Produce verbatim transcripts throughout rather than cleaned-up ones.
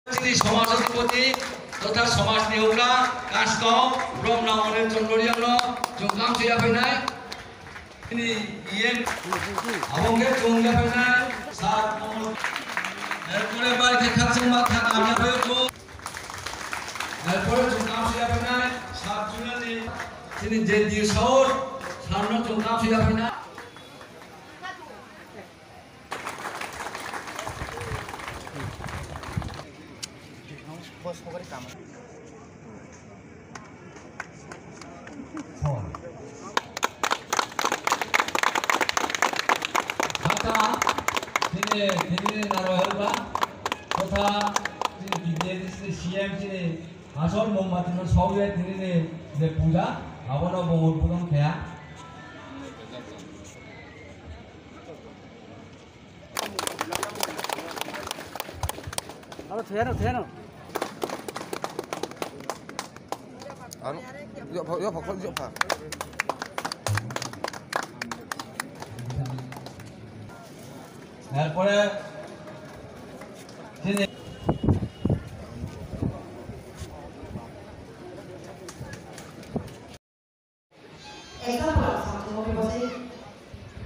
Chini somaj adhipati totha somajni hukla Kaskau Bromna Anil Chandra Reang no chwng kam swi yaphainai. Chini E M abong khe chwng yaphainai sir Kamal. Erpore bai khe khakchangma kha kam yaphaio. Erpore chwng kam swi yaphainai sir Junali. Chini J D U South sir no chwng kam swi yaphainai. Hata, chini, chini naro helpa, kotha, chini B J D C C M chini, asol mongmati no sauye chini ni je puja, abono bongo pudong kaya. Aro thuyano, thuyano. Aro, yo pha, yo pha, yo pha. Erpore, chini. Example ang samung tongwi bwsai.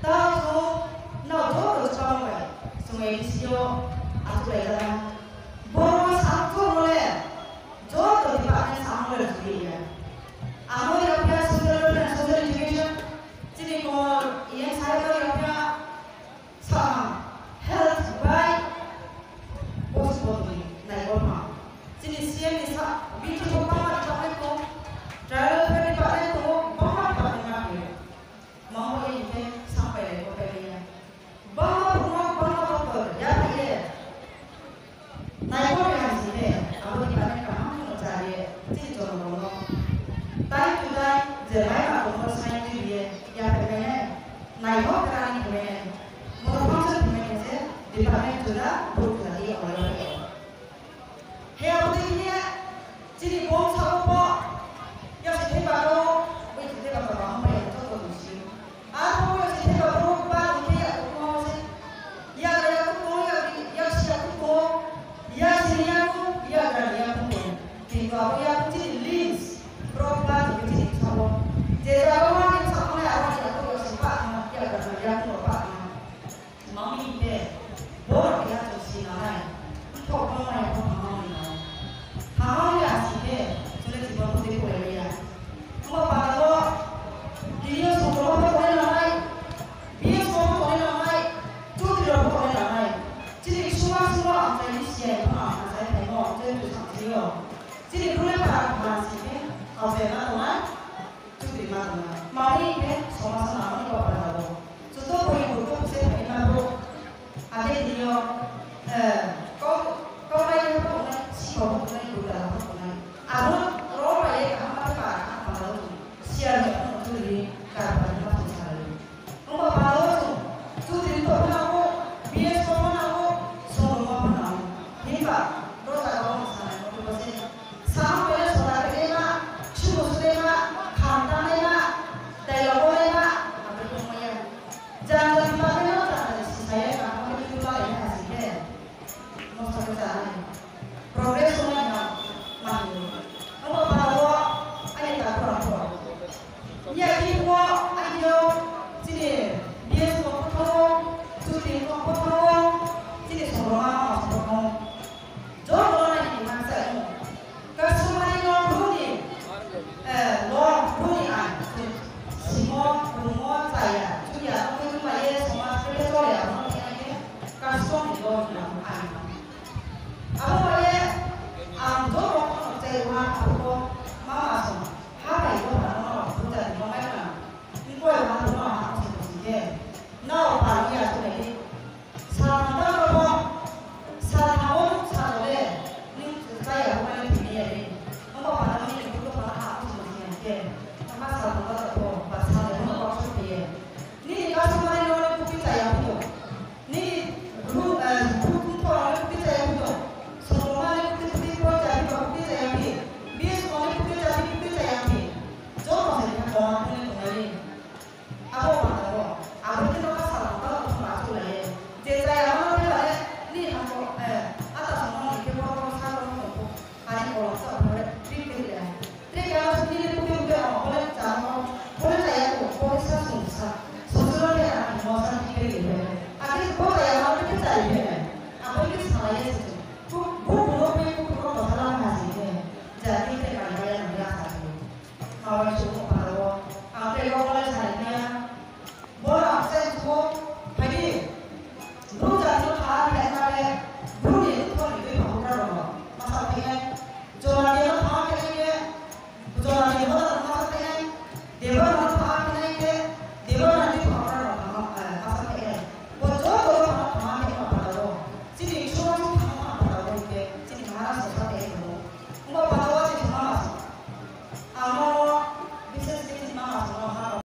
Tao chwng no joto chwng bai chwng A D C o achuk lai jana. Borok samung le joto department samung le rwjagwi ya. Amo yakya social welfare and social education, chini ko E M sahib yakya Sa health bai post bodoni nai gorma. Chini C M ni sa bini thok bangma department ko, tribal welfare department ko, bangma department ma khe. Mamo ye hingke sampai lai ko pai ya. Bangma bangma bangma doctor ya ye. Naikol ni hamsing khe, abo ni bagwi kaham phano cha rw, chini jonogono. Time to time, je mai ma tongmo sai twi rw, yaphaimani, naikol kwrwngni hwnmani, mono function hwnmani je, department juda, bwrwk juda di, oro. He abo twi khe, chini bongsa o bo, yasi thai ba rw, bai thai ba rw, hambai ya, joto ni si. Arphuh ulo se thaiba borok ba hwnkhe yakung tongo se. Yagra yakung tongo, yak-, yaksi yakung tongo, yaksini yakung, yagrani yakung tongo. Kintu abo yakung chini limbs, borok ba hwnkhe chini bwskango. Je jaga o ani bwskango nai abo ani yakung rok se ba tongma, yagrani yakung rok ba tongma. Mami hinkhe borok keha chwng sinanai, wngkha obo maya khe hamya wngwi nango. Hamya wngya aswk khe chwngno jibon twi pore liya. Omo panda o D D O songkoro bo tonwi nangnai, B S O bo tonwi nangnai, chudri rok bo tonwi nangnai. Chini suma suma ang chaini C I phano ang achai phaimo, chini bwskango. Chini bwrwi para kha aswk khe ang chaima tongnai. Chudri ma tongma. Mani khe somaj no nangmani kok rwlago. Joto bui bukhuk se phaima bo. Age tini o, eh, kok, kok bai khe bo tongnai, sikok bo tongnai, buda bo tongnai. Abo rok bai ye kaham ma khe para kha panda o tong. Siya ni phano chudri kar phaima tong salai. Wngkha panda o chwng chudri tongma nango, B S tongma nango, songma phano nango. Hinba rok jaga o wng sanai mo khe bo se. Samung khe soda khe ma, sugo sudai ma, kham tangnai ma, dailok bolai ma, abo tongmaya. Jang jang department o jang jang sisaya kaham khe twi ma lai ha si khe. Mosto khe chanai. Progress wngnai hwnna mani. Omo paro ani takhuk rok bo. Iya khe bo ani o chini B S kok bwthango, chudri kok bwthango, chini sobroma ma sobroma. Jotono nai ni mangsa imo. Customary law bru ni, eh, law bru ni ain. Simo, rumo, chaya, chuya, tongwi tongmani somaj khe chole abo no khe custom ni law ni ain. Abo bai ang joto no chai rwma abo